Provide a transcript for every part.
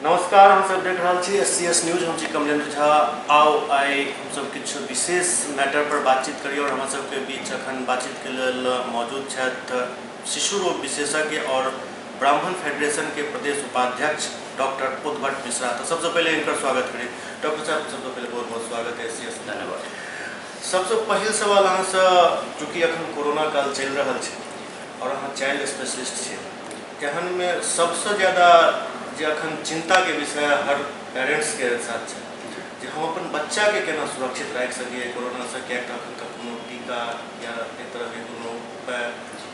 नमस्कार, हम सब देख रहल छी SCS news. हम छी कमलेंद्र झा। आउ आइ हमसब किछु विशेष मैटर पर बातचीत करी और हमरा सबके बीच अखन बातचीत के लेल मौजूद छथि शिशु रोग विशेषज्ञ और ब्राह्मण फेडरेशन के प्रदेश उपाध्यक्ष डॉक्टर उद्भट मिश्रा। तो सबसे पहले इनकर स्वागत करी। डॉक्टर साहब, सबसे पहले बहुत बहुत स्वागत है SCS। धन्यवाद। सबसे पहिल सवाल अहाँसँ, चूँकि अखन कोरोना काल चलि रहल छै और अहाँ चाइल्ड स्पेशलिस्ट छी, एहनमे सबसँ ज़्यादा जे अखन चिंता के विषय हर पेरेंट्स के साथ छै जे हम अपन बच्चा के केना सुरक्षित राखि सकिए कोरोना से, किएक तऽ अखन तक कोनो टीका या एहि तरहके कोनो उपाय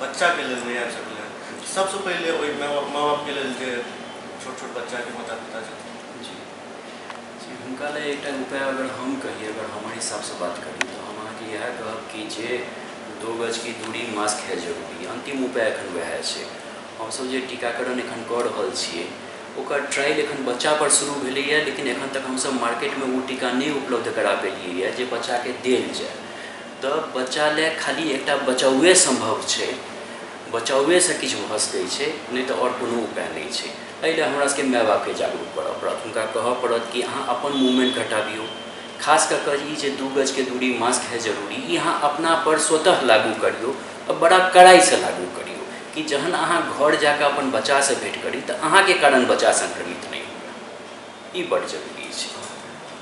बच्चा के लेल नहि आबि सकलै। सबसँ पहिले ओहि माँ बापके लेल जे छोट छोट बच्चाके माता पिता छथिन। जी जी, हुनका लेल एकटा उपाय अगर हम कही, अगर हमर हिसाबसँ बात करी तऽ हम अहाँके इएह कहब कि जे 2 गज की दूरी, मास्क है जरूरी। अंतिम उपाय एखन वएह छै। हमसब जे टीकाकरण एखन कऽ रहल छियै ओकर ट्रायल एखन बच्चा पर शुरू भेलैए, लेकिन एखन तक हमसब मार्केटमे ओ टीका नहि उपलब्ध करा पेलियैए जे बच्चाके देल जाय। तऽ बच्चा लए खाली एकटा बचावे सम्भव छै, बचावेसँ किछु भऽ सकै छै, नहि तऽ आओर कोनो उपाय नहि छै। एहि लए हमरा सबके माय बापके जागरूक करऽ पड़त, हुनका कहऽ पड़त कि अहाँ अपन मूवमेंट घटाबियौ। खास कऽ कऽ ई जे 2 गज के दूरी, मास्क है जरूरी, ई अहाँ अपना पर स्वतः लागू करियौ और बड़ा कड़ाइसँ लागू करियौ कि जहन अहाँ घर जाकऽ अपन बच्चासँ भेँट करी तऽ अहाँके कारण बच्चा संक्रमित नहि हुए। ई बड्ड जरूरी छै।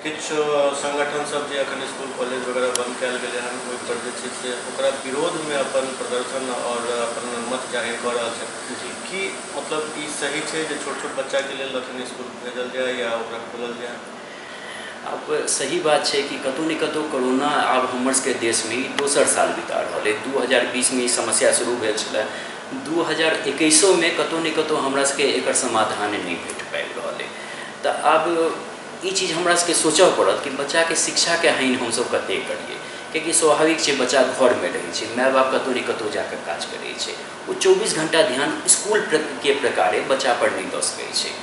किछु संगठन सब जे अखन स्कूल कॉलेज वगैरह बंद कयल गेलै हन, ओहि पर जे छै से ओकरा विरोधमे अपन प्रदर्शन और अपन मत जाहिर कऽ रहल छै। की मतलब ई सही छै जे छोट छोट बच्चाके लेल अखन स्कूल भेजल जाय या ओकरा खोलल जाय? आब सही बात छै कि कतहु ने कतहु कोरोना आब हमर सबके देशमे ई दोसर साल बिता रहल अइ। 2020मे ई समस्या शुरू भेल छलै, 2021मे कतहु ने कतहु हमरा सबके एकर समाधान नहि भेट पाबि रहल अइ। तऽ आब ई चीज हमरा सबके सोचऽ पड़त कि बच्चाके शिक्षाके हानि हमसब कतेक करियै, कियाकि स्वाभाविक छै बच्चा घरमे रहै छै, माय बाप कतहु ने कतहु जाकऽ काज करै छै, ओ 24 घंटा ध्यान स्कूल के प्रकारे बच्चापर नहि दऽ सकै छै।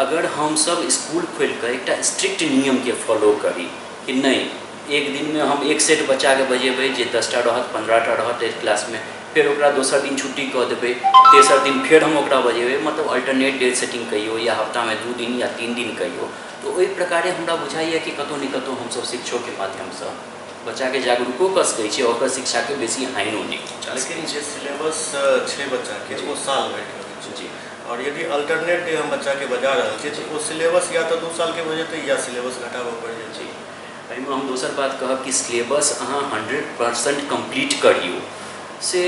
अगर हमसब स्कूल खोलिकऽ एकटा स्ट्रिक्ट नियमके फॉलो करी कि नहि एक दिनमे हम एक सेट बच्चाके बजेबै जे 10टा रहत 15टा रहत एक क्लासमे, फेर ओकरा दोसर दिन छुट्टी कऽ देबै, तेसर दिन फेर हम ओकरा बजेबै, मतलब अल्टरनेट डे सेटिंग कहियौ या हफ्तामे 2 दिन या 3 दिन कहियौ, तऽ ओहि प्रकारे हमरा बुझाइए कि कतहु ने कतहु हमसब शिक्षोके माध्यमसँ बच्चाके जागरूको कऽ सकै छियै, ओकर शिक्षाके बेसी हानिओ नहि पहुँचा सकै। लेकिन जे सिलेबस छै बच्चाके ओ साल भरिके होइ छै। जी। और यदि अल्टरनेट डे हम बच्चाके बजा रहल छियै तऽ ओ सिलेबस या तऽ 2 सालके भऽ जेतै या सिलेबस घटाबऽ पड़ि जेतै। जी, एहिमे हम दोसर बात कहब कि सिलेबस अहाँ 100% कम्प्लीट करियौ से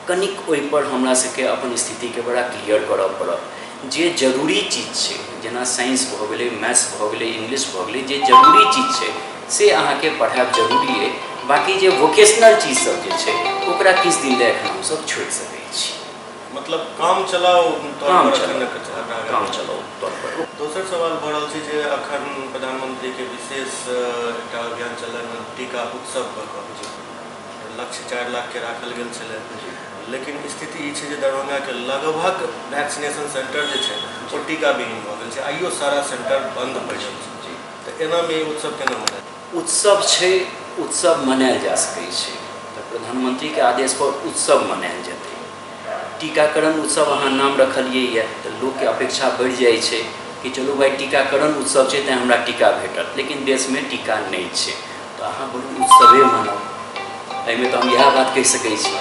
कनिक ओहिपर हमरा सबके अपन स्थितिके बड़ा क्लियर करऽ पड़त। जे जरूरी चीज छै, जेना साइंस भऽ गेलै, मैथ्स भऽ गेलै, इंग्लिश भऽ गेलै, जे जरूरी चीज छै से अहाँके पढ़ायब जरूरी अइ। बाँकी जे वोकेशनल चीज सब जे छै ओकरा किछु दिन लए एखन हमसब छोड़ि सकै छी। मतलब काम चलाउ काम चलाउ, काम चलाउ तौर पर। दोसर सवाल भऽ रहल छै जे अखन प्रधानमंत्री के विशेष एकटा अभियान चलल हन टीका उत्सव कऽ कऽ, लक्ष्य 4 लाख के राखल गेल छलै, लेकिन स्थिति ई छै जे दरभंगा के लगभग वैक्सीनेशन सेंटर जे छै ओ टीका विहीन भऽ गेल छै, आइयो सारा सेंटर बंद पड़ल छै। तऽ एनामे ई उत्सव केना मनायल? उत्सव छै, उत्सव मनायल जा सकै छै तऽ प्रधानमंत्री के आदेश पर उत्सव मनायल जेतै। टीकाकरण उत्सव अहाँ नाम रखलियै यऽ तऽ लोकके अपेक्षा बढ़ि जाइ छै कि चलू भाइ टीकाकरण उत्सव छै तैँ हमरा टीका भेटत, लेकिन देशमे टीका नहि छै तऽ अहाँ बरू उत्सवे मनाउ। एहिमे तऽ हम इएह बात कहि सकै छी।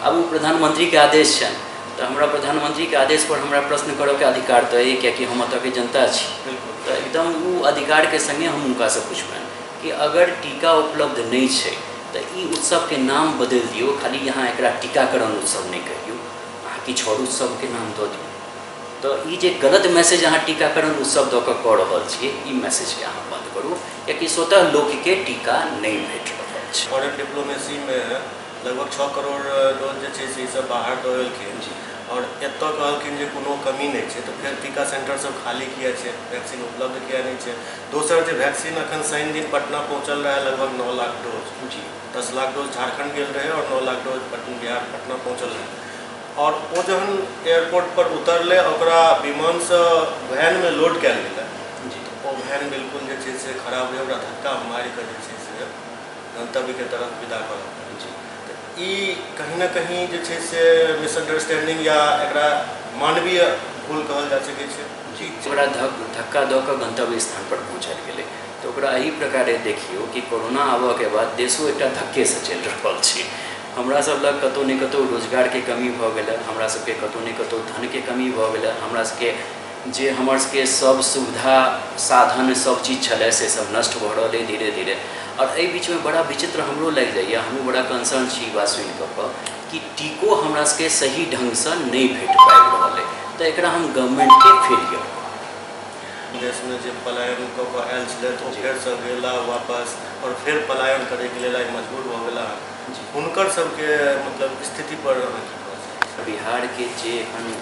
आब ओ प्रधानमंत्रीके आदेश छनि तऽ हमरा प्रधानमंत्रीके आदेशपर हमरा प्रश्न करऽके अधिकार तऽ अइ, कियाकि हम एतऽके जनता छी। तऽ एकदम ओ अधिकारके सङ्गे हम हुनकासँ पुछबनि कि अगर टीका उपलब्ध नहि छै तऽ ई उत्सवके नाम बदलि दियौ, खाली अहाँ एकरा टीकाकरण उत्सव नहि कहियौ, अहाँ किछु आओर उत्सवके नाम दऽ दियौ। तऽ ई जे गलत मैसेज अहाँ टीकाकरण उत्सव दऽ कऽ कऽ रहल छियै, ई मैसेजके अहाँ बन्द करू, कियाकि स्वतः लोकके टीका नहि भेट रहल छै। फॉरेन डिप्लोमेसीमे लगभग 6 करोड़ डोज जे छै से ई सब बाहर दऽ एलखिन और एतऽ कहलखिन जे कोनो कमी नहि छै, तऽ फेर टीका सेंटर सब खाली किया छै, वैक्सीन उपलब्ध किया नहि छै? दोसर जे वैक्सीन अखन शनि दिन पटना पहुँचल रहै लगभग 9 लाख डोज, 10 लाख डोज झारखंड गेल रहै और 9 लाख डोज बिहार पटना पहुँचल रहै। और ओ जहन एयरपोर्ट पर उतरलै ओकरा विमानसँ वैनमे लोड कयल गेलै, ओ वैन बिल्कुल जे छै से खराब रहै, ओकरा धक्का मारि कऽ जे छै से गंतव्यके तरफ विदा करऽ पड़ल। तऽ ई कहीं ना कहीं जे छै से मिसअंडरस्टैंडिंग या एकरा मानवीय भूल कहल जा सकै छै। ओकरा धक्का दऽ कऽ गन्तव्य स्थानपर पहुँचायल गेलै। तऽ ओकरा एहि प्रकारे देखियौ कि कोरोना आबऽके बाद देशो एकटा धक्केसँ चलि रहल छै। हमरा सब लग कतहु ने कतहु रोजगारके कमी भऽ गेलै, हमरा सबके कतहु ने कतहु धनके कमी भऽ गेलै, हमरा सबके जे हमर सबके सब सुविधा साधन सब चीज छलै से सब नष्ट भऽ रहल अइ धीरे धीरे। आओर एहि बीचमे बड़ा विचित्र हमरो लागि जाइए, हमहूँ बड़ा कन्सर्न छी ई बात सुनि कऽ कि टीको हमरा सबके सही ढङ्गसँ नहि भेट पाबि रहल अइ, तऽ एकरा हम गवर्नमेन्टके फेलियर कहब। देशमे जे पलायन कऽ कऽ आयल छलथि ओ फेरसँ गेला वापस आओर फेर पलायन करैके लेल आइ मजबूर भऽ गेला। हुनकर सबके मतलब स्थितिपर अहाँ की कहऽ चाहै छी? बिहारके जे एखन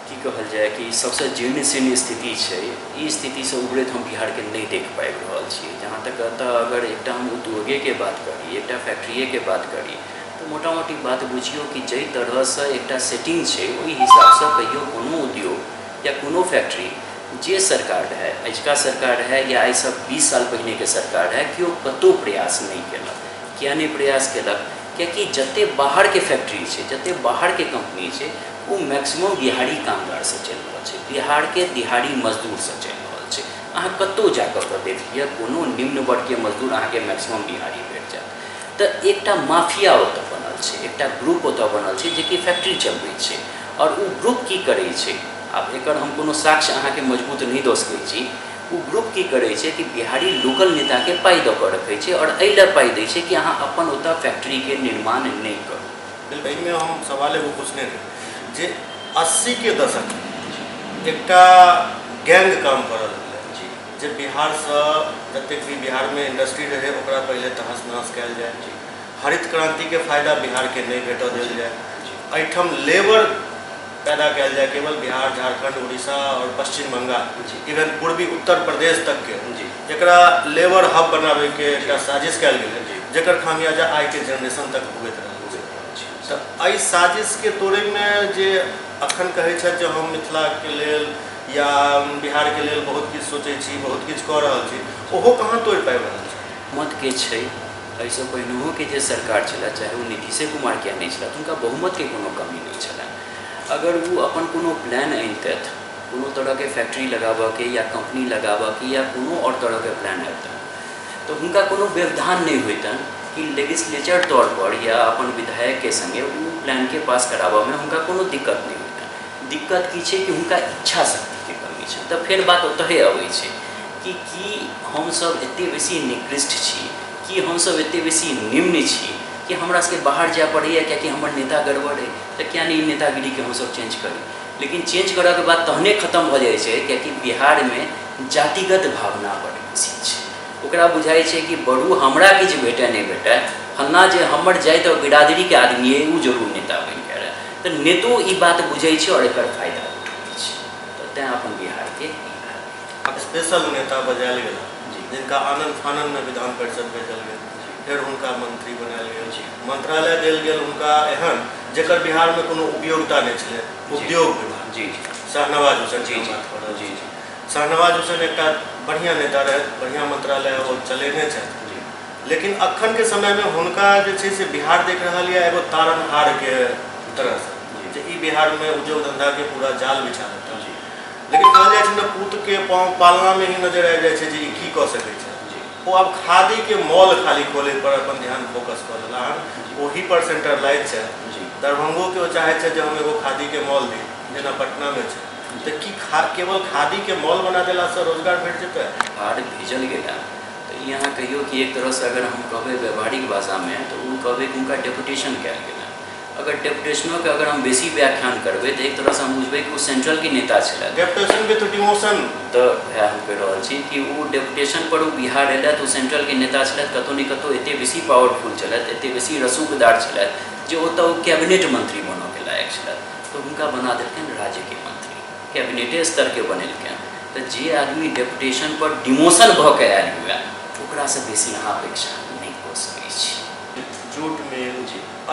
की कहल जाय कि सबसँ जीर्ण शीर्ण स्थिति छै, ई स्थितिसँ उबरैत हम बिहारके नहि देख पाबि रहल छी। जहाँ तक एतऽ अगर एकटा हम उद्योगेके बात करी, एकटा फैक्ट्रिएके बात करी, तऽ मोटा मोटी बात बुझियौ कि जाहि तरहसँ एकटा सेटिंग छै ओहि हिसाबसँ कहियो कोनो उद्योग या कोनो फैक्ट्री जे सरकार रहै, अजुका सरकार रहै या आइसँ 20 साल पहिनेके सरकार रहै, केओ कतहु प्रयास नहि केलक। किया नहि प्रयास केलक? कियाकि जतेक बाहरके फैक्ट्री छै, जतेक बाहरके कम्पनी छै, ओ मैक्सिमम बिहारी कामगारसँ चलि रहल छै, बिहारके दिहाड़ी मजदूरसँ चलि रहल छै। अहाँ कतहु जा कऽ कऽ देख लिअ, कोनो निम्न वर्गके मजदूर अहाँके मैक्सिमम बिहारी भेट जायत। तऽ एकटा माफिया ओतऽ बनल छै, एकटा ग्रुप ओतऽ बनल छै जेकि फैक्ट्री चलबै छै। आओर ओ ग्रुप की करै छै, आब एकर हम कोनो साक्ष्य अहाँके मजबूत नहि दऽ सकै छी, ओ ग्रुप की करै छै कि बिहारी लोकल नेताके पाइ दऽ कऽ रखै छै आओर एहि लए पाइ दै छै कि अहाँ अपन ओतऽ फैक्ट्रीके निर्माण नहि करू। एहिमे हम सवाल एगो पूछने रही जे 80के दशकमे एकटा गैंग काम करऽ लगलै जे बिहारसँ जतेक भी बिहारमे इंडस्ट्री रहै ओकरा पहिले तहस नहस कयल जाय, हरित क्रान्तिके फायदा बिहारके नहि भेटऽ देल जाय, एहिठाम लेबर पैदा कयल जाय केवल बिहार, झारखंड, उड़ीसा आओर पश्चिम बंगाल, इवन पूर्वी उत्तर प्रदेश तकके एकरा लेबर हब बनाबैके एकटा साजिश कयल गेलै, जकर खामियाजा आइके जेनरेशन तक भुगैत रहल छै। तऽ एहि साजिशके तोड़ैमे जे अखन कहै छथि जे हम मिथिलाके लेल या बिहारके लेल बहुत किछु सोचै छी, बहुत किछु कऽ रहल छी, ओहो कहाँ तोड़ि पाबि रहल छै? मतके छै, एहिसँ पहिनहुके जे सरकार छलै, चाहे ओ नीतीशे कुमार किया नहि छलथि, हुनका बहुमतके कोनो कमी नहि छलनि। अगर ओ अपन कोनो प्लान अनितथि, कोनो तरहके फैक्ट्री लगाबऽके या कम्पनी लगाबऽके या कोनो आओर तरहके प्लान अबितनि, तऽ हुनका कोनो व्यवधान नहि होइतनि कि लेजिस्लेचर तौरपर या अपन विधायकके सङ्गे ओ प्लानके पास कराबऽमे हुनका कोनो दिक्कत नहि होइतनि। दिक्कत की छै कि हुनका इच्छा शक्तिके कमी छनि। तऽ फेर बात ओतहे अबै छै कि की हमसब एतेक बेसी निकृष्ट छी, की हमसब एतेक बेसी निम्न छी कि हमरा सबके बाहर जाय पड़ैए कियाकि हमर नेता गड़बड़ अइ, तऽ किया नहि ई नेतागिरीके हमसब चेंज करी। लेकिन चेंज करऽके बाद तहने खतम भऽ जाइ छै, कियाकि बिहारमे जातिगत भावना बड्ड बेसी छै। ओकरा बुझाइ छै कि बरू हमरा किछु भेटय नहि भेटय, फल्लाँ जे हमर जाति आओर बिरादरीके आदमी अइ ओ जरूर नेता बनिके रहय। तऽ नेतो ई बात बुझै छै आओर एकर फायदा उठबै छै। तऽ तैँ अपन बिहारके ई हाल। स्पेशल नेता बजायल गेल जिनका आनन फाननमे विधान परिषद भेजल गेल, फेर हुनका मंत्री बनायल गेल, मंत्रालय देल गेल हुनका एहन जकर बिहारमे कोनो उपयोगिता नहि छलै, उद्योग विभाग। शाहनवाज हुसैन के बात कऽ रहल छी। शाहनवाज हुसैन एकटा बढ़िआँ नेता रहथि, बढ़िआँ मंत्रालय ओ चलेने छथि, लेकिन अखनके समयमे हुनका जे छै से बिहार देख रहल यऽ एगो तारणहारके तरहसँ जे ई बिहारमे उद्योग धन्धाके पूरा जाल बिछा देता। लेकिन कहल जाइ छै ने पूतके पाँव पालनामे ही नजर आबि जाइ छै जे ई की कऽ सकै छै। ओ आब खादीके मॉल खाली खोलै पर अपन ध्यान फोकस कऽ लेला हन, ओही पर सेंटरलाइज छै। दरभंगोके ओ चाहै छै जे हम एगो खादीके मॉल दी जेना पटनामे छै। तऽ की केवल खादीके मॉल बना देलासँ रोजगार भेट जेतै? कार्ड भेजल गेल हँ तऽ ई अहाँ कहियौ कि एक तरहसँ अगर हम कहबै व्यवहारिक भाषामे तऽ ओ कहबै कि हुनका डेपुटेशन कयल गेल हँ। अगर डेपुटेशनोके अगर हम बेसी व्याख्यान करबै तऽ एक तरहसँ हम बुझबै कि ओ सेंट्रलके नेता छलथि। Deputation with demotion. तऽ वएह हम कहि रहल छी कि ओ डेपुटेशन पर ओ बिहार अयलथि, ओ सेंट्रलके नेता छलथि, कतहु ने कतहु एतेक बेसी पावरफुल छलथि, एतेक बेसी रसूखदार छलथि जे ओतऽ ओ कैबिनेट मंत्री बनऽके लायक छलथि। तऽ हुनका बना देलकनि राज्यके मंत्री, कैबिनेटे स्तरके बनेलकनि। तऽ जे आदमी डेपुटेशन पर डिमोशन भऽ कऽ आयल हुए ओकरासँ बेसी अहाँ अपेक्षा नहि कऽ सकै छी। जूट मिल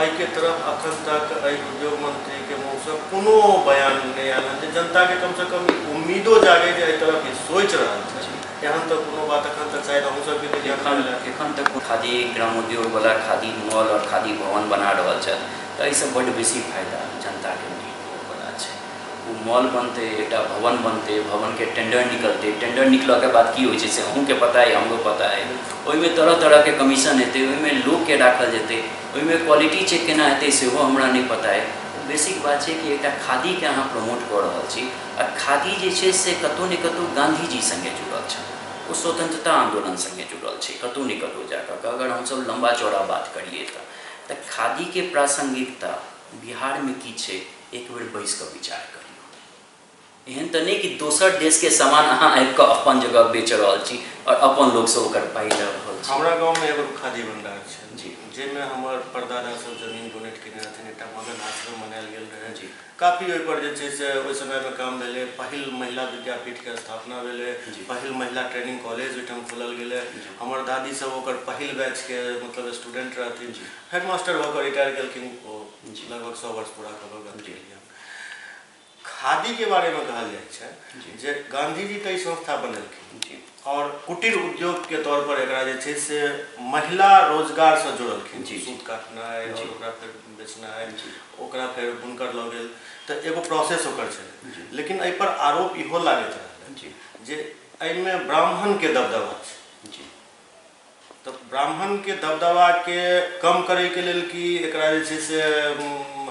एहिके तरफ अखन तक एहि उद्योग मंत्रीके मुँहसँ कोनो बयान नहि आयल हन जे जनताके कमसँ कम ई उम्मीदो जागे जे एहि तरफ ई सोचि रहल छै। एहन तऽ कोनो बात अखन तक शायद अहूँ सबके नहि एखन एखन तक खादी ग्रामोद्योगवला खादी मॉल आओर खादी भवन बना रहल छथि, तऽ एहिसँ बड्ड बेसी फायदा जनताके नहि होबऽवला छै। ओ मॉल बनतै, एकटा भवन बनतै, भवनके टेंडर निकलतै, टेंडर निकलऽके बाद की होइ छै से अहूँके पता अइ, हमरो पता अइ। ओहिमे तरह तरहके कमीशन हेतै, ओहिमे लोकके राखल जेतै, ओहिमे क्वालिटी चेक केना हेतै सेहो हमरा नहि पता अइ। बेसिक बात छै कि एकटा खादीके अहाँ प्रमोट कऽ रहल छी आ खादी जे छै से कतहु ने कतहु गाँधीजी सङ्गे जुड़ल छल, ओ स्वतन्त्रता आन्दोलन सङ्गे जुड़ल छै कतहु ने कतहु जा कऽ। अगर हमसभ लम्बा चौड़ा बात करियै तऽ खादीके प्रासङ्गिकता बिहारमे की छै, एक बेर बैस कऽ विचार करियौ। एहन तऽ नहि कि दोसर देशके सामान अहाँ आबि कऽ अपन जगह बेच रहल छी आओर अपन लोकसँ ओकर पाइ लऽ रहल छी। हमरा गाँवमे एगो खादी भण्डार छै जी, जाहिमे हमर परदादा सब जमीन डोनेट केने रहथिन, एकटा मगध आश्रम बनायल गेल रहै जी। काफी ओहिपर जे छै से ओहि समयमे काम भेलै। पहिल महिला विद्यापीठके स्थापना भेलै, जी। पहिल महिला ट्रेनिंग कॉलेज ओहिठाम खोलल गेलै। हमर दादी सब ओकर पहिल बैचके मतलब स्टूडेंट रहथिन, जी। हेडमास्टर भऽ कऽ रिटायर केलखिन, ओ जी। लगभग 100 वर्ष पूरा कऽ कऽ गत जी। केलियै। खादीके बारेमे कहल जाइ छै जी। जे गांधीजी तऽ ई संस्था बनेलखिन जी। और कुटीर उद्योगके तौर पर एकरा जे छै से महिला रोजगारसँ जोड़लखिन, जी। सूत काटनाइ जी। और ओकरा फेर बेचनाइ, जी। ओकरा फेर बुनकर लऽ गेल, तऽ एगो प्रोसेस ओकर छलै। जी। लेकिन एहिपर आरोप इहो लागैत रहलै जी। जे एहिमे ब्राह्मणके दबदबा छै। जी। तऽ ब्राह्मणके दबदबाके कम करैके लेल की एकरा जे छै से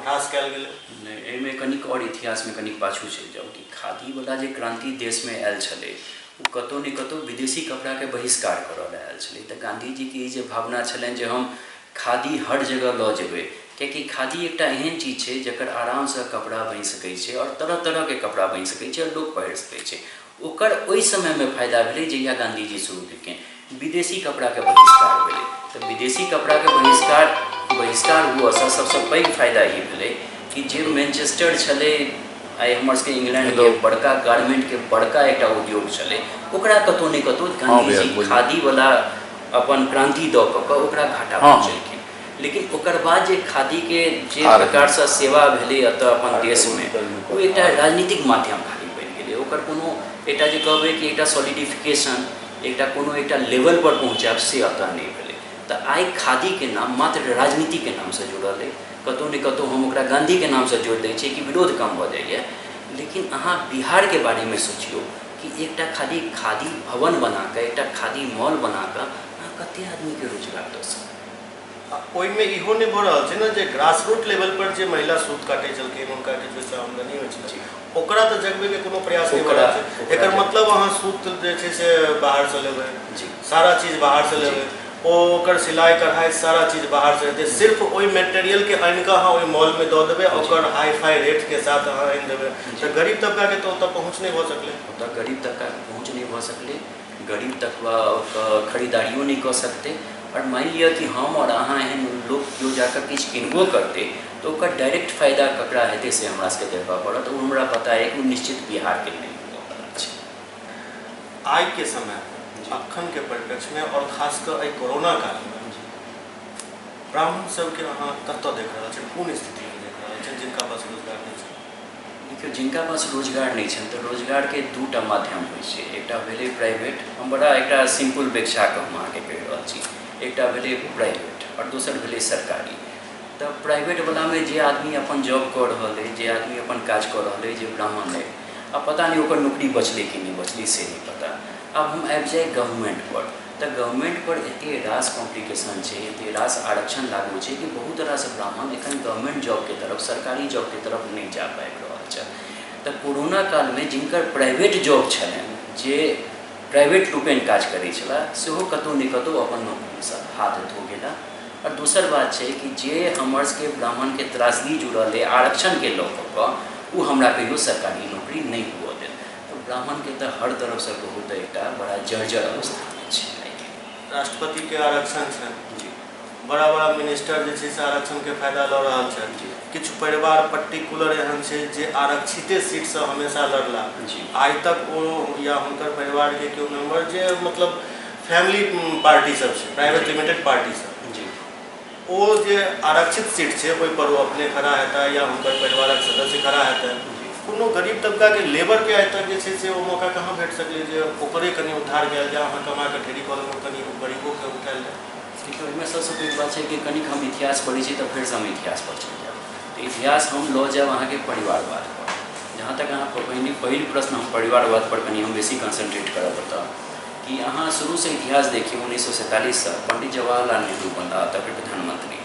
ह्रास कयल गेलै? नहि, एहिमे कनिक आओर इतिहासमे कनिक पाछू चलि जाउ कि खादीवला जे क्रान्ति देशमे आयल छलै ओ कतहु ने कतहु विदेशी कपड़ाके बहिष्कार करऽ लए आयल छलै। तऽ गाँधीजीके ई जे भावना छलनि जे हम खादी हर जगह लऽ जेबै, कियाकि खादी एकटा एहन चीज छै जकर आरामसँ कपड़ा बनि सकै छै आओर तरह तरहके कपड़ा बनि सकै छै आओर लोक पहिर सकै छै। ओकर ओहि समयमे फायदा भेलै जहिया गाँधीजी शुरू केलखिन। विदेशी कपड़ाके बहिष्कार भेलै तऽ विदेशी कपड़ाके बहिष्कार हुअसँ सबसँ पैघ फायदा ई भेलै कि जे मैनचेस्टर छलै, आइ हमर सबके इंग्लैंडके बड़का गारमेंटके बड़का एकटा उद्योग छलै, ओकरा कतहु ने कतहु गाँधीजी खादीवला अपन क्रान्ति दऽ कऽ ओकरा घाटा पहुँचेलखिन। लेकिन ओकर बाद जे खादीके जे प्रकारसँ सेवा भेलै एतऽ अपन देशमे, ओ एकटा राजनीतिक माध्यम खाली बनि गेलै। ओकर कोनो एकटा जे कहबै कि एकटा सॉलिडिफिकेशन, एकटा कोनो एकटा लेवलपर पहुँचायब से एतऽ नहि भेलै। तऽ आइ खादीके नाम मात्र राजनीतिके नामसँ जुड़ल अइ। कतहु ने कतहु हम ओकरा गाँधीके नामसँ जोड़ि दै छियै कि विरोध कम भऽ जाइए। लेकिन अहाँ बिहारके बारेमे सोचियौ कि एकटा खाली खादी भवन बनाकऽ, एकटा खादी मॉल बनाकऽ अहाँ कते आदमीके रोजगार दऽ सकबै? आ ओहिमे इहो नहि भऽ रहल छै ने जे ग्रास रूट लेवल पर जे महिला सूत काटै छलखिन, हुनका किछु ओहिसँ आमदनी होइ छलै, ओकरा तऽ जगबैके कोनो प्रयास नहि भऽ रहल छै। एकर मतलब अहाँ सूत जे छै से बाहरसँ लेबै, जी। सारा चीज बाहरसँ लेबै, ओ ओकर सिलाइ कढ़ाइ सारा चीज बाहरसँ हेतै। सिर्फ ओहि मेटेरियलके आनि कऽ अहाँ ओहि मॉलमे दऽ देबै, ओकर हाई फाई रेटके साथ अहाँ आनि देबै, तऽ गरीब तबकाके तऽ ओतऽ पहुँच नहि भऽ सकलै। ओतऽ गरीब तबकाके पहुँच नहि भऽ सकलै, गरीब तबका खरीदारियो नहि कऽ सकतै। आओर मानि लिअ कि हम आओर अहाँ एहन लोक केओ जाकऽ किछु किनबो करतै तऽ ओकर डायरेक्ट फायदा ककरा हेतै से हमरा सबके देखऽ पड़त। ओ हमरा पता अइ कि ओ निश्चित बिहारके नहि हुअवला छै। आइके समयमे, अखनके परिप्रेक्ष्यमे आओर खास कऽ एहि कोरोना कालमे ब्राह्मण सबके अहाँ कतऽ देख रहल छी, कोन स्थितिमे देख रहल छी जिनका पास रोजगार नहि छै? देखियौ, जिनका पास रोजगार नहि छनि तऽ रोजगारके दूटा माध्यम होइ छै। एकटा भेलै प्राइवेट, हम बड़ा एकटा सिम्पल व्याख्याके हम अहाँके कहि रहल छी। एकटा भेलै प्राइवेट आओर दोसर भेलै सरकारी। तऽ प्राइवेटवलामे जे आदमी अपन जॉब कऽ रहल अइ, जे आदमी अपन काज कऽ रहल अइ, जे ब्राह्मण अइ, आ पता नहि ओकर नौकरी बचलै कि नहि बचलै से नहि पता। आब हम आबि जाइ गवर्नमेन्टपर, तऽ गवर्नमेन्टपर एते रास कॉम्प्लिकेशन छै, एते रास आरक्षण लागू छै कि बहुत रास ब्राह्मण एखन गवर्नमेन्ट जॉबके तरफ, सरकारी जॉबके तरफ नहि जा पाबि रहल छथि। तऽ कोरोना कालमे जिनकर प्राइवेट जॉब छलनि, जे प्राइवेट रूपेण काज करै छलाह, सेहो कतहु ने कतहु अपन नौकरीसँ हाथ धो गेला। आओर दोसर बात छै कि जे हमर सबके ब्राह्मणके त्रासदी जुड़ल अइ आरक्षणके लऽ कऽ, ओ हमरा कहियो सरकारी नौकरी नहि हुअ देत। तऽ ब्राह्मणके तऽ हर तरफसँ कहू तऽ एकटा बड़ा जर्जर अवस्थामे छै आइके। राष्ट्रपतिके आरक्षण छनि, जी। बड़ा बड़ा मिनिस्टर जे छै से आरक्षणके फायदा लऽ रहल छथि। जी। किछु परिवार पर्टिकुलर एहन छै जे आरक्षिते सीटसँ हमेशा लड़ला, जी। आइ तक ओ या हुनकर परिवारके केओ मेम्बर जे मतलब फैमिली पार्टी सब छै, प्राइवेट लिमिटेड पार्टी सब, जी। ओ जे आरक्षित सीट छै ओहिपर ओ अपने खड़ा हेता या हुनकर परिवारक सदस्य खड़ा हेतै। कोनो गरीब तबकाके लेबरके आइ तक जे छै से ओ मौका कहाँ भेट सकलै जे ओकरे कनि उद्धार कयल जाय, अहाँ कमा कऽ ढेरी कऽ लेलहुँ, कनि ओ गरीबोके उठायल जाय। देखियौ, एहिमे सबसँ पैघ बात छै कि कनिक हम इतिहास पढ़ै छी तऽ फेरसँ हम इतिहासपर चलि जायब। तऽ इतिहास हम लऽ जायब अहाँके परिवारवादपर। जहाँ तक अहाँ पहिने पहिल प्रश्न हम परिवारवाद पर कनि हम बेसी कंसंट्रेट करब ओतऽ कि अहाँ शुरूसँ इतिहास देखियौ। 1947सँ पंडित जवाहरलाल नेहरू बनला तकर प्रधानमंत्री।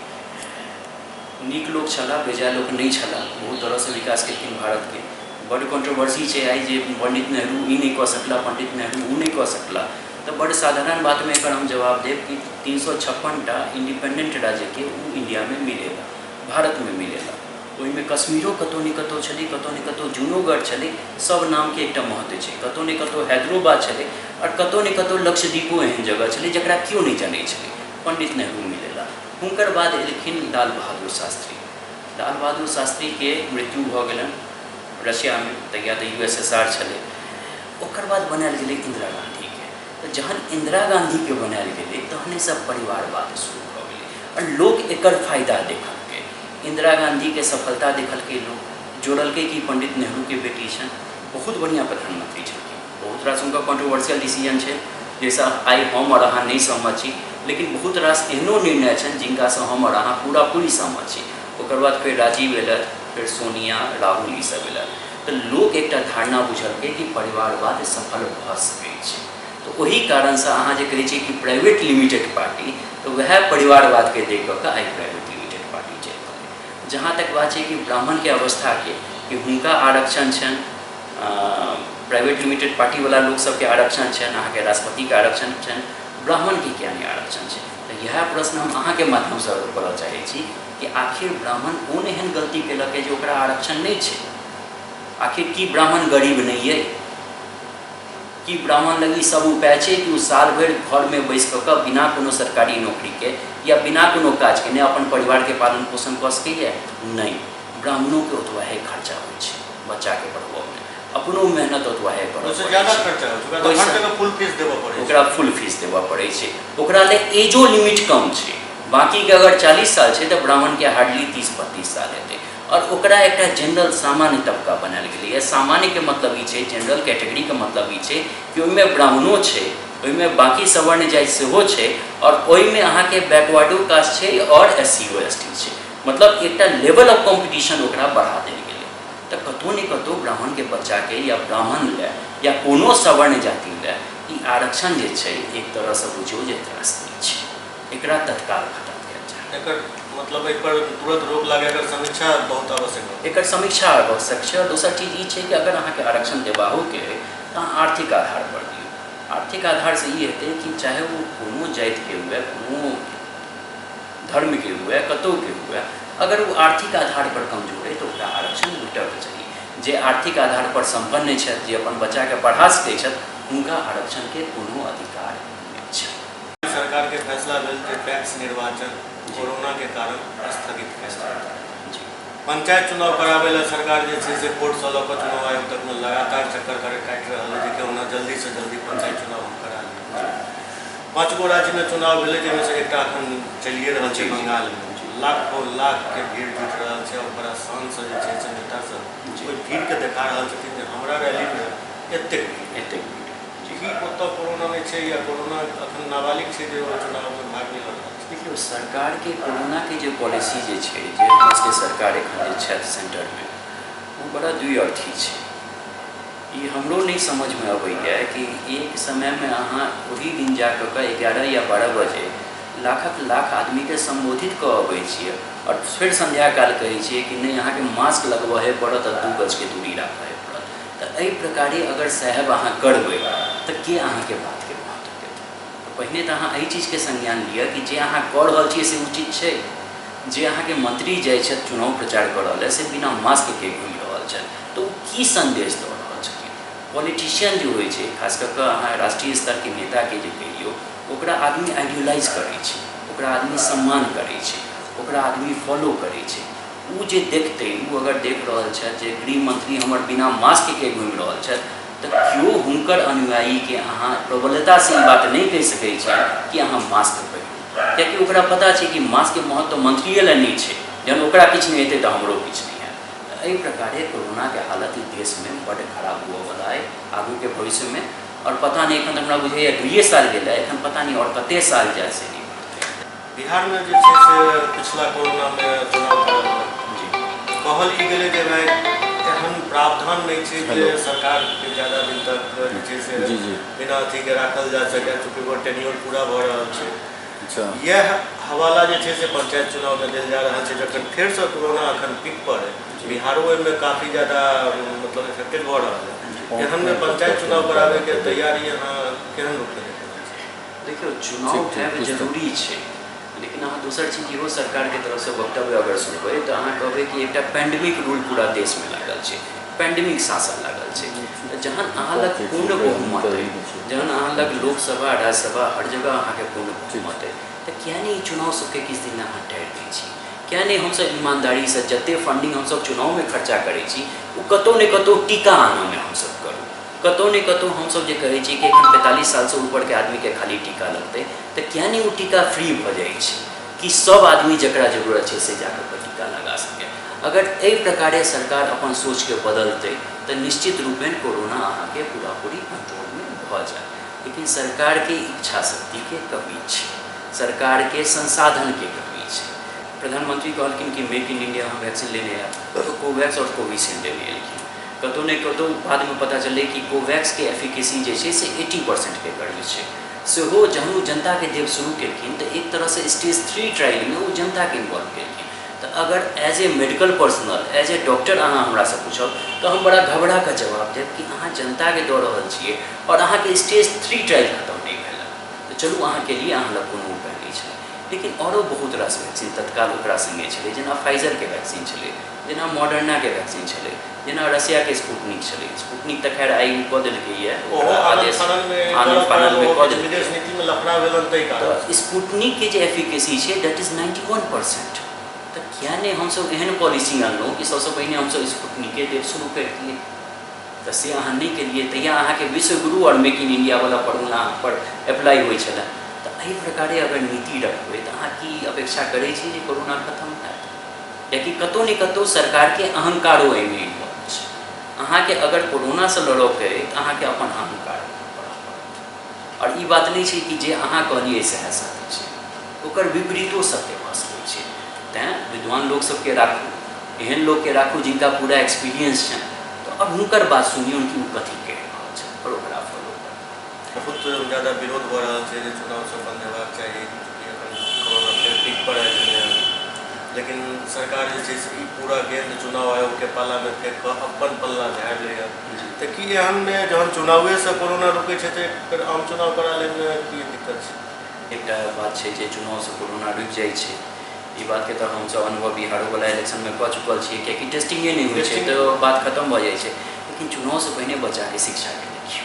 नीक लोक छलाह, बेजाय लोक नहि छलाह, बहुत तरहसँ विकास केलखिन भारतके। बड्ड कॉन्ट्रोवर्सी छै आइ जे पंडित नेहरू ई नहि कऽ सकला, पंडित नेहरू ओ नहि कऽ सकला। तऽ बड्ड साधारण बातमे एकर हम जवाब देब कि 356 टा इंडिपेंडेंट राज्यके ओ इण्डियामे मिलेला, भारतमे मिलेला। ओहिमे कश्मीरो कतहु ने कतहु छलै, कतहु ने कतहु जूनोगढ़ छलै, सब नामके एकटा महत्व छै। कतहु ने कतहु हैदरोबाद छलै आओर कतहु ने कतहु लक्षद्वीपो एहन जगह छलै जकरा केओ नहि जनै छलै। पंडित नेहरू मिलेला। हुनकर बाद एलखिन लाल बहादुर शास्त्री। लाल बहादुर शास्त्रीके मृत्यु भऽ गेलनि रशियामे, तहिया तऽ USSR छलै। ओकर बाद बनायल गेलै इन्दिरा गाँधीके। तऽ जहन इन्दिरा गाँधीके बनायल गेलै तहने सब परिवारवाद शुरू भऽ गेलै आओर लोक एकर फायदा देखलकै। इन्दिरा गाँधीके सफलता देखलकै लोक, जोड़लकै कि पंडित नेहरूके बेटी छनि, बहुत बढ़िआँ प्रधानमंत्री छलखिन। बहुत रास हुनकर कॉन्ट्रोवर्सियल डिसीजन छै जाहिसँ आइ हम आओर अहाँ नहि सहमत छी, लेकिन बहुत रास एहनो निर्णय छनि जिनकासँ हम आओर अहाँ पूरा पूरी सहमत छी। ओकर बाद फेर राजीव एलथि, फेर सोनिया, राहुल, ईसब एलथि। तऽ लोक एकटा धारणा बुझलकै कि परिवारवाद सफल भऽ सकै छै। तऽ ओहि कारणसँ अहाँ जे कहै छियै कि प्राइवेट लिमिटेड पार्टी, तऽ वएह परिवारवादके देख कऽ आइ प्राइवेट लिमिटेड पार्टी चलि रहल अइ। जहाँ तक बात छै कि ब्राह्मणके अवस्थाके कि हुनका आरक्षण छनि, प्राइवेट लिमिटेड पार्टीवला लोक सबके आरक्षण छनि, अहाँके राष्ट्रपतिके आरक्षण छनि, ब्राह्मणके किया नहि आरक्षण छै? तऽ इएह प्रश्न हम अहाँके माध्यमसँ करऽ चाहै छी कि आखिर ब्राह्मण कोन एहन गलती केलक जे ओकरा आरक्षण नहि छै? आखिर की ब्राह्मण गरीब नहि अइ? की ब्राह्मण लग ई सब उपाय छै कि ओ साल भरि घरमे बैसि कऽ कऽ बिना कोनो सरकारी नौकरीके या बिना कोनो काज केने अपन परिवारके पालन पोषण कऽ सकैए? नहि, ब्राह्मणोके ओतबहे खर्चा होइ छै बच्चाके पढ़बऽमे, अपनो मेहनत ओतबहे करऽ ओहिसँ पड़ै ज्यादा छै। खर्चा होइ छै ओकरा, तऽ हर ओहिसँ जगह फुल फीस देबऽ पड़ै छै। ओकरा फुल फीस देबऽ पड़ै छै। ओकरा लेल एजो लिमिट कम छै। बाँकीके अगर 40 साल छै तऽ ब्राह्मणके हार्डली 30-32 साल हेतै। आओर ओकरा एकटा जनरल सामान्य तबका बनायल गेलैए। सामान्यके मतलब ई छै, जनरल कैटेगरीके मतलब ई छै कि ओहिमे ब्राह्मणो छै, ओहिमे बाँकी सवर्ण जाति सेहो छै आओर ओहिमे अहाँके बैकवर्डो कास्ट छै आओर SC ओ ST छै। मतलब एकटा लेवल ऑफ कॉम्पिटिशन ओकरा बढ़ा देल गेलै। तऽ कतहु ने कतहु ब्राह्मणके बच्चाके या ब्राह्मण लए या कोनो सवर्ण जाति लए ई आरक्षण जे छै एक तरहसँ बुझियौ जे त्रासदी छै। एकरा तत्काल खतम कयल जाय। एकर मतलब एहि पर तुरंत रोक लागे, एकर समीक्षा बहुत आवश्यक हो। एकर समीक्षा आवश्यक छै। आओर दोसर चीज ई छै कि अगर अहाँके आरक्षण देबाहोके अइ तऽ अहाँ आर्थिक आधार पर दियौ। आर्थिक आधारसँ ई हेतै कि चाहे ओ कोनो जातिके हुए, कोनो धर्मके हुए, कतहुके हुए, अगर ओ आर्थिक आधार पर कमजोर अइ तऽ ओकरा आरक्षण भेटऽके चाही। जे आर्थिक आधार पर सम्पन्न छथि, जे अपन बच्चाके पढ़ा सकै छथि, हुनका आरक्षणके कोनो अधिकार नहि छनि। सरकार के फैसला भेल जे पैक्स निर्वाचन कोरोना के कारण स्थगित कयल जाय। पंचायत चुनाव कराबै लए सरकार जे छै से कोर्टसँ लऽ कऽ चुनाव आयोग तकमे लगातार चक्कर काटि रहल है जे केहुना जल्दीसँ जल्दी पंचायत चुनाव हम करा ली। पाँच गो राज्यमे चुनाव भेलै, जाहिमे से एकटा एखन चलिए रहल छै बंगालमे। लाखों लाखके भीड़ जुटि रहल छै आओर बड़ा शानसँ जे छै से नेता सब ओहि भीड़के देखा रहल छथिन जे हमरा रैलीमे एतेक भीड़। एतेक भीड़। की ओतऽ कोरोना नहि छै या कोरोना अखन नाबालिग छै जे ओ चुनावमे भाग नहि लऽ रहल छै? देखियौ, सरकारके कोरोनाके जे पॉलिसी जे छै, जे अपना सबके सरकार एखन जे छथि सेंटरमे, ओ बड़ा द्विअर्थी छै। ई हमरो नहि समझमे अबैए कि एक समयमे अहाँ ओही दिन जा कऽ कऽ 11 या 12 बजे लाखक लाख आदमीके सम्बोधित कऽ अबै छियै आओर फेर सन्ध्या काल कहै छियै कि नहि, अहाँके मास्क लगबहे पड़त आ 2 गजके दूरी राखहे पड़त। तऽ एहि प्रकारे अगर साहेब अहाँ करबै तऽ के अहाँके बातके महत्व देत? तऽ पहिने तऽ अहाँ एहि चीजके संज्ञान लिअ कि जे अहाँ कऽ रहल छियै से उचित छै? जे अहाँके मंत्री जाइ छथि चुनाव प्रचार करऽ लए, से बिना मास्कके घुमि रहल छथि, तऽ ओ की सन्देश दऽ रहल छथिन? पॉलिटिशियन जे होइ छै, खास कऽ कऽ अहाँ राष्ट्रीय स्तरके नेताके जे कहियौ, ओकरा आदमी आइडियोलाइज करै छै, ओकरा आदमी सम्मान करै छै, ओकरा आदमी फॉलो करै छै। ओ जे देखतै, ओ अगर देख रहल छथि जे गृहमंत्री हमर बिना मास्कके घुमि रहल छथि, तऽ केओ हुनकर अनुयायीके अहाँ प्रबलतासँ ई बात नहि कहि सकै छी कि अहाँ मास्क पहिरू, कियाकि ओकरा पता छै कि मास्कके महत्व मंत्रिए लए नहि छै। जहन ओकरा किछु नहि हेतै तऽ हमरो किछु नहि हैत। तऽ एहि प्रकारे कोरोनाके हालत ई देशमे बड्ड खराब हुअवला अइ आगूके भविष्यमे। आओर पता नहि, एखन तऽ हमरा बुझाइए 2 साल गेलै, एखन पता नहि आओर कतेक साल जायत से नहि। बिहारमे जे छै से पिछला कोरोनामे चुनाव करल। कहल ई गेलै जे भाइ एहन प्रावधान नहि छै जे सरकारके ज्यादा दिन तक जे छै से बिना अथीके राखल जा सकै, चूँकि ओकर टेन्योर पूरा भऽ रहल छै। इएह हवाला जे छै से पंचायत चुनावमे देल जा रहल छै, जखन फेरसँ कोरोना अखन पीक पर है, बिहारो एहिमे काफी ज्यादा मतलब इफेक्टेड भऽ रहल है, एहनमे पंचायत चुनाव कराबैके तैयारी अहाँ केहन रूपमे देख रहल छी? देखियौ, चुनाव हैब जरूरी छै, लेकिन अहाँ दोसर चीज इहो सरकारके तरफसँ वक्तव्य अगर सुनबै तऽ अहाँ कहबै कि एकटा पेंडेमिक रूल पूरा देशमे लागल छै, पेंडेमिक शासन लागल छै। तऽ जहन अहाँ लग पूर्ण बहुमत अइ, जहन अहाँ लग लोकसभा राज्यसभा हर जगह अहाँके पूर्ण बहुमत अइ, तऽ किया नहि ई चुनाव सबके किछु दिन अहाँ टारि दै छी? किया नहि हमसब ईमानदारीसँ जतेक फंडिंग हमसब चुनावमे खर्चा करै छी ओ कतहु ने कतहु टीका आनऽमे हमसब करू? कतहु ने कतहु हमसब जे कहै छी कि एखन 45 सालसँ ऊपरके आदमीके खाली टीका लगतै, तऽ किया नहि ओ टीका फ्री भऽ जाइ छै कि सब आदमी जकरा जरूरत छै से जाकऽ ओकर टीका लगा सकै? अगर एहि प्रकारे सरकार अपन सोचके बदलतै तऽ निश्चित रूपेण कोरोना अहाँके पूरा पूरी कंट्रोलमे भऽ जायत। लेकिन सरकारके इच्छा शक्तिके कमी छै, सरकारके संसाधनके कमी छै। प्रधानमंत्री कहलखिन कि मेक इन इंडिया हम वैक्सीन लेने आयब, तऽ कोवैक्स आओर कोविशील्ड लेने एलखिन। कतहु ने कतहु बादमे पता चललै कि कोवैक्सके एफिकेसी जे छै से 80%के करीब छै। सेहो जहन ओ जनताके देब शुरू केलखिन तऽ एक तरहसँ स्टेज 3 ट्रायलमे ओ जनताके इन्वॉल्व केलखिन। तऽ अगर as a medical personnel, as a doctor अहाँ हमरासँ पूछब तऽ हम बड़ा घबरा कऽ जवाब देब कि अहाँ जनताके दऽ रहल छियै आओर अहाँके स्टेज 3 ट्रायल खतम नहि भेल, तऽ चलू अहाँके लिए अहाँ लग कोनो उपाय नहि छलै। लेकिन आओरो बहुत रास वैक्सीन तत्काल ओकरा सङ्गे छलै, जेना फाइजरके वैक्सीन छलै, जेना मॉडर्नाके वैक्सीन छलै, जेना रसियाके स्पुतनिक छलै। स्पुतनिक तऽ खैर आइ कऽ देलकैए आदेश, आनन फाननमे कऽ देलकै। विदेश नीतिमे लफड़ा भेलन ताहि कारण। तऽ स्पुतनिकके जे एफिकेसी छै that is 91%। तऽ किया नहि हमसब एहन पॉलिसी अनलहुँ कि सबसँ पहिने हमसब स्पुतनिके देब शुरू करितियै? तऽ से अहाँ नहि केलियै। तहिया अहाँके विश्वगुरु आओर मेक इन इंडियावला फॉर्मूला अहाँपर अप्लाई होइ छलै। तऽ एहि प्रकारे अगर नीति रखबै तऽ अहाँ की अपेक्षा करै छी जे कोरोना खतम हैत? कियाकि कतहु ने कतहु सरकारके अहंकारो एहिमे इन्वॉल्व छै। अहाँके अगर कोरोनासँ लड़ऽके अइ तऽ अहाँके अपन अहंकार करऽ पड़त। आओर ई बात नहि छै कि जे अहाँ कहलियै सएह सत्य छै, ओकर विपरीतो सत्य भऽ सकै छै। तैँ विद्वान लोक सबके राखू, एहन लोकके राखू जिनका पूरा एक्सपीरियंस छनि, तऽ आओर हुनकर बात सुनियौन कि ओ कथी कहि रहल छथि आओर ओकरा फॉलो करू। बहुत ज्यादा विरोध भऽ रहल छै जे चुनाव सब बंद हेबाक चाही, चूँकि एखन कोरोना फेर पीक पर आबि गेलै हँ। लेकिन सरकार जे छै से ई पूरा गेंद चुनाव आयोगके पालामे फेंक कऽ अपन पल्ला झाड़ि लैए। तऽ की एहनमे जहन चुनावेसँ कोरोना रुकै छै तऽ फेर आम चुनाव करा लैमे की दिक्कत छै? एकटा बात छै जे चुनावसँ कोरोना रुकि जाइ छै, ई बातके तऽ हमसभ अनुभव बिहारोवला इलेक्शनमे कऽ चुकल छियै, कियाकि टेस्टिंगे नहि होइ छै तऽ बात खतम भऽ जाइ छै। लेकिन चुनावसँ पहिने बच्चाके शिक्षाके देखियौ,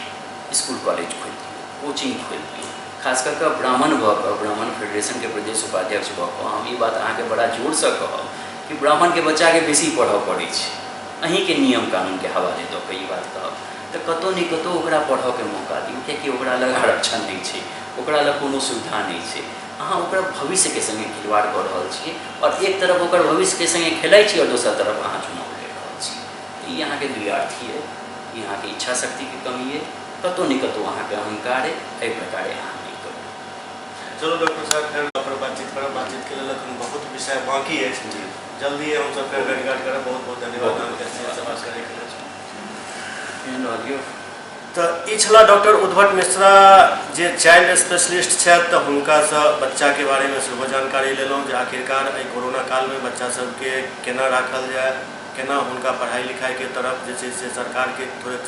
इसकुल कॉलेज खोलि दियौ, कोचिंग खोलि दियौ। खास कऽ कऽ ब्राह्मण भऽ कऽ, ब्राह्मण फेडरेशनके प्रदेश उपाध्यक्ष भऽ कऽ हम ई बात अहाँके बड़ा जोरसँ कहब कि ब्राह्मणके बच्चाके बेसी पढ़ऽ पड़ै छै। अहीँके नियम कानूनके हवाले दऽ कऽ ई बात कहब तऽ कतहु ने कतहु ओकरा पढ़ऽके मौका दियौ, कियाकि ओकरा लग आरक्षण नहि छै, ओकरा लग कोनो सुविधा नहि छै। अहाँ ओकरा भविष्यके सङ्गे खिलवाड़ कऽ रहल छियै आओर एक तरफ ओकर भविष्यके सङ्गे खेलाइ छी आओर दोसर तरफ अहाँ चुनाव लड़ि रहल छी। ई अहाँके द्विअर्थी अइ, ई अहाँके इच्छा शक्तिके कमी अइ, कतहु ने कतहु अहाँके अहंकार अइ। एहि प्रकारे अहाँ नहि करू। चलू डॉक्टर साहब, फेर पर बातचीत करब। बातचीतके लेल अखन बहुत विषय बाँकी अछि, जल्दी हमसब फेर भेट घाट करब। बहुत बहुत धन्यवाद अहाँके से बात करैके लेल। केहन रहल यौ? तऽ ई छलाह डॉक्टर उद्भट मिश्रा जे चाइल्ड स्पेशलिस्ट छथि। तऽ हुनकासँ बच्चाके बारेमे सेहो जानकारी लेलहुँ जे आखिरकार एहि कोरोना कालमे बच्चा सबके केना राखल जाय, केना हुनका पढ़ाइ लिखाइके तरफ जे छै से सरकारके थोड़े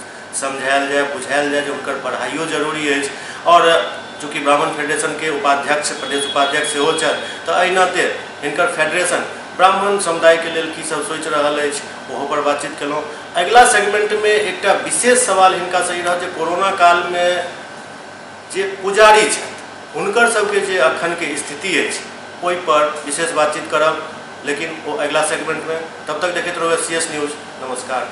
समझायल जाय, बुझायल जाय जे हुनकर पढ़ाइयो जरूरी अछि। आओर चूँकि ब्राह्मण फेडरेशनके उपाध्यक्ष, प्रदेश उपाध्यक्ष सेहो छथि, तऽ एहि नाते हिनकर फेडरेशन ब्राह्मण समुदायके लेल की सब सोचि रहल अछि ओहो पर बातचीत केलहुँ। अगिला सेगमेंटमे एकटा विशेष सवाल हिनकासँ ई रहत जे कोरोना कालमे जे पुजारी छथि हुनकर सबके जे अखनके स्थिति अछि ओहि पर विशेष बातचीत करब, लेकिन ओ अगिला सेगमेंटमे। तब तक देखैत रहू एस सी एस न्यूज। नमस्कार।